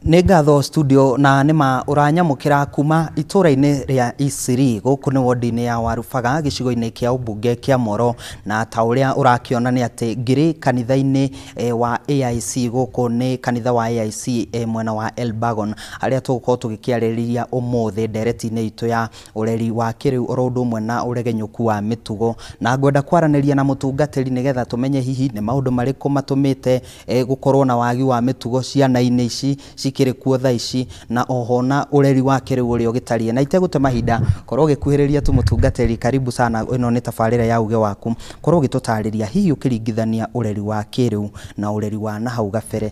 Nĩ ngatho studio, na nĩma ũranyamũkĩra kuma itũra-inĩ rĩa Isiri, gũkũ nĩ wodi-inĩ ya Warubaga, gĩcigo-inĩ kĩa ũmbunge kĩa Moro. Na ta ũrĩa ũrakĩona nĩ atĩ ngĩrĩ kanitha-inĩ wa AIC. Gũkũ nĩ kanitha wa AIC mwena wa Elbagon, harĩa tũgũkorwo tũgĩkĩarĩrĩria ũmũthĩ ndereti-inĩ itũ ya ũreri wa kĩrĩu oro ũndũ ũmwe na ũregenyũku wa mĩtugo. Na ngwenda kwaranĩria na mũtungatĩri nĩgetha tũmenye hihi nĩ maũndũ marĩkũ matũmĩte gũkorwo na wagi wa mĩtugo ciana-inĩ ici cikĩrĩ kuo thaa ici, na oho na ũreri wa kĩrĩu ũrĩa ũgĩtariĩ. Na itegũte mahinda, korwo ũgĩkuhĩrĩria tu. Mũtungatĩri, karibu sana. Ĩno nĩ tabarĩra ya Uge Waku. Korwo ũgĩtũtarĩria hihi ũkĩringithania ũreri wa kĩrĩu na ũreri wa nahau gabere,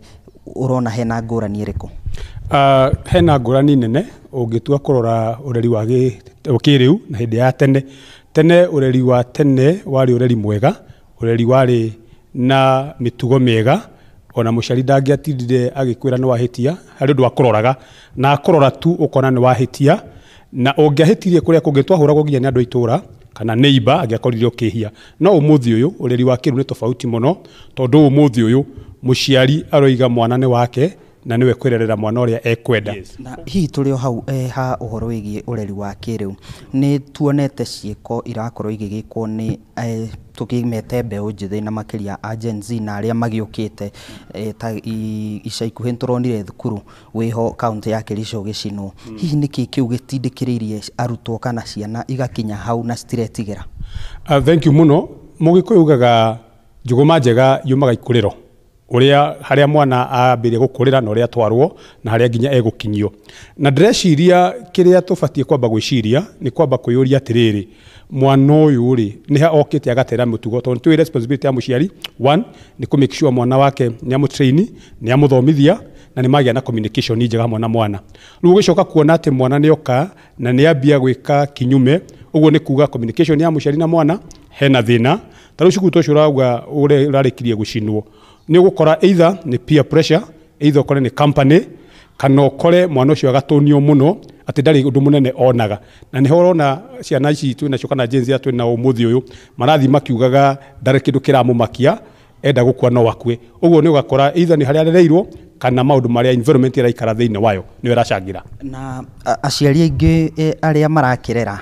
ũrona hena ngũrani ĩrĩkũ? Hena ngũrani nene ũngĩtua kũrora ũreri wa kĩrĩu na hĩndĩ ya tene. Tene, ũreri wa tene warĩ ũreri mwega, ũreri warĩ na mĩtugo mĩega. Ona mũciari ndangĩatindire agĩkwĩra nĩ wahĩtia, harĩ ũndũ akũroraga na akũrora tu ũkona nĩ wahĩtia. Na ũngĩahĩtirie kũrĩa kũngĩ, twahũragwo nginya nĩ andũ a itũra kana neighbor angĩakorire ũkĩhia. No ũmũthĩ ũyũ ũreri wa kĩrĩu nĩ tofauti mũno, tondũ ũmũthĩ ũyũ mũciari aroiga mwana nĩ wake na nĩwe kwĩrerera mwana ũrĩa ekwenda. Na hihi tũrĩ o hau ha ũhoro wĩgiĩ ũreri wa kĩrĩu, nĩ tuonete ciĩko irakorwo igĩgĩkwo nĩ tũkĩmete mbeũ njĩthĩ, na makĩria a Gen Z na arĩa magĩũkĩte. Ta ica ikuhĩ nĩtũronire thukuru wĩho kaũntĩ ya Kericho gĩcinwo. Hihi nĩkĩ kĩu gĩtindĩkĩrĩirie arutwo kana ciana igakinya hau na citiretigĩra? Thank you mũno. Mũgĩkũyũ ugaga njũgũma njega yumaga ikũrĩro, ũrĩa harĩa mwana ambĩrĩria gũkũrĩra na ũrĩa atwarwo na harĩa nginya egũkinyio. Na ndĩreciria kĩrĩa tũbatiĩ kwamba gwĩciria nĩ kwamba kwĩyũria atĩrĩrĩ, mwana ũyũ rĩ, nĩ ha okĩte agatera mũtugo? Tondũ nĩ tũĩ responsibility ya mũciari one nĩ kũ make sure mwana wake nĩ amũtrain, nĩ amũthomithia, na nĩ magĩa na communication njega hamwe na mwana. Rĩu ũgĩcoka kuona atĩ mwana nĩ oka na nĩ ambia gwĩka kinyume, ũguo nĩ kuga communication ya mũciari na mwana hena thĩna. Ta rĩu cukuru ta ũcio ũrauga ũrĩa ũrarĩkirie gũcinwo, nĩ ũgũkora either nĩ peer pressure, either ũkore nĩ company, kana ũkore mwana ũcio agatũnio mũno atĩ ndarĩ ũndũ mũnene onaga. Na nĩho ũrona ciana ici twĩ nacio kana Gen Z twĩ nao ũmũthĩ ũyũ marathiĩ makiugaga ndarĩ kĩndũ kĩramũmakia, enda gũkua no akue. Ũguo nĩ ũgakora either nĩ harĩa arereirwo kana maũndũ marĩa environment ĩraikara thĩinĩ wayo nĩyo ĩracangĩra. Na aciari aingĩ arĩa marakĩrera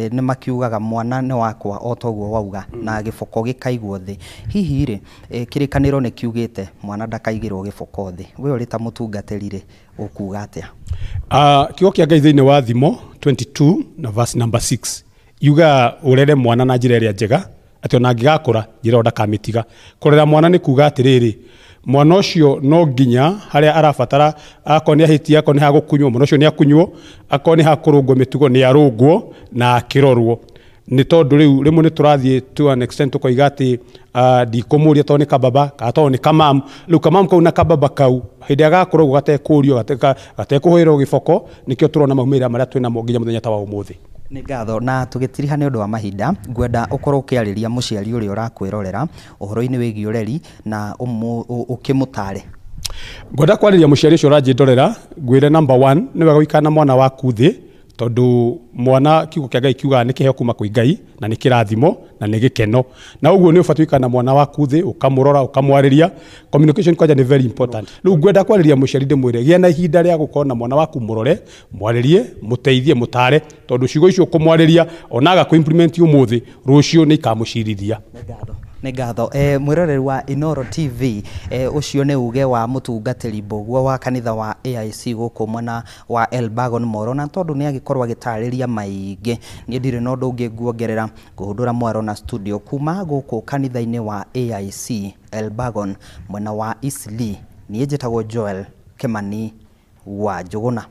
nĩ makiugaga mwana nĩ wakwa, o toguo wauga, na gĩboko gĩkaigwo thĩ. Hihi rĩ, kĩrĩkanĩro nĩ kiugĩte mwana ndakaigĩrwo gĩboko thĩ. We ũrĩ ta mũtungatĩri rĩ, ũkuga atĩa? Kiugo kĩa Ngai thĩinĩ wa Thimo 22 na verse number 6 yuga ũrere mwana na njĩra ĩrĩa njega, atĩ ona angĩgakũra njĩra ĩyo ndakamĩtiga. Kũrera mwana nĩ kuga atĩrĩrĩ, mwana ũcio no nginya harĩa arabatara, akorwo nĩ ahĩtia, akorwo nĩ hagũkunywo, mwana ũcio nĩ akunywo, akorwo nĩ hakũrũngwo mĩtugo, nĩ arũngwo na akĩrorwo. Nĩ tondũ rĩu rĩmwe nĩ tũrathiĩ to an extent tũkoiga atĩ ndikũmũria tondũ nĩ kababa kana tondũ nĩ kamamu. Rĩu kamamu kau na kababa kau hĩndĩ ĩrĩa gakũra ũguo gatekũrio, gatekũhũrĩrwo gĩboko, nĩkĩo tũrona maumĩrĩra marĩa twĩnamo nginya mũthenya ta wa ũmũthĩ. Nĩ ngatho. Na tũgĩtiriha nĩ ũndũ wa mahinda, ngwenda ũkorwo ũkĩarĩria mũciari ũrĩa ũrakwĩrorera ũhoro-inĩ wĩgiĩ ũreri na ũkĩmũtare. Ngwenda kwarĩria mũciari ũcio ũranjĩndorera, ngwĩre number one, nĩ wega gũikara na mwana waku thĩ, tondũ mwana, kiugo kĩa Ngai kiugaga nĩ kĩheo kuma kwĩ Ngai na nĩ kĩrathimo na nĩ gĩkeno. Na ũguo nĩ ũbatiĩ gũikara na mwana waku thĩ, ũkamũrora, ũkamwarĩria. Communication kwanja nĩ very important. Rĩu ngwenda kwarĩria mũciari ndĩmwĩre gĩa na ihinda rĩa gũkorwo na mwana waku, mũrore, mwarĩrie, mũteithie, mũtare, tondũ ciugo icio ũkũmwarĩria ona aga kũ implement ũmũthĩ, rũciũ nĩ ikamũcirithia. Nĩ ngatho. Mwĩroreri wa Inoro TV, ũcio nĩ uge wa mũtungatĩri Mbũguo wa kanitha wa AIC gũkũ mwena wa Elbagon Moro. Na tondũ nĩ agĩkorwo agĩtarĩria maingĩ, niĩ ndirĩ na ũndũ ũngĩ nguongerera. Ngũhũndũra mwaro na studio kuma gũkũ kanitha-inĩ wa AIC Elbagon mwena wa Eastleigh. Niĩ njĩtagwo Joel Kĩmani wa Njũgũna.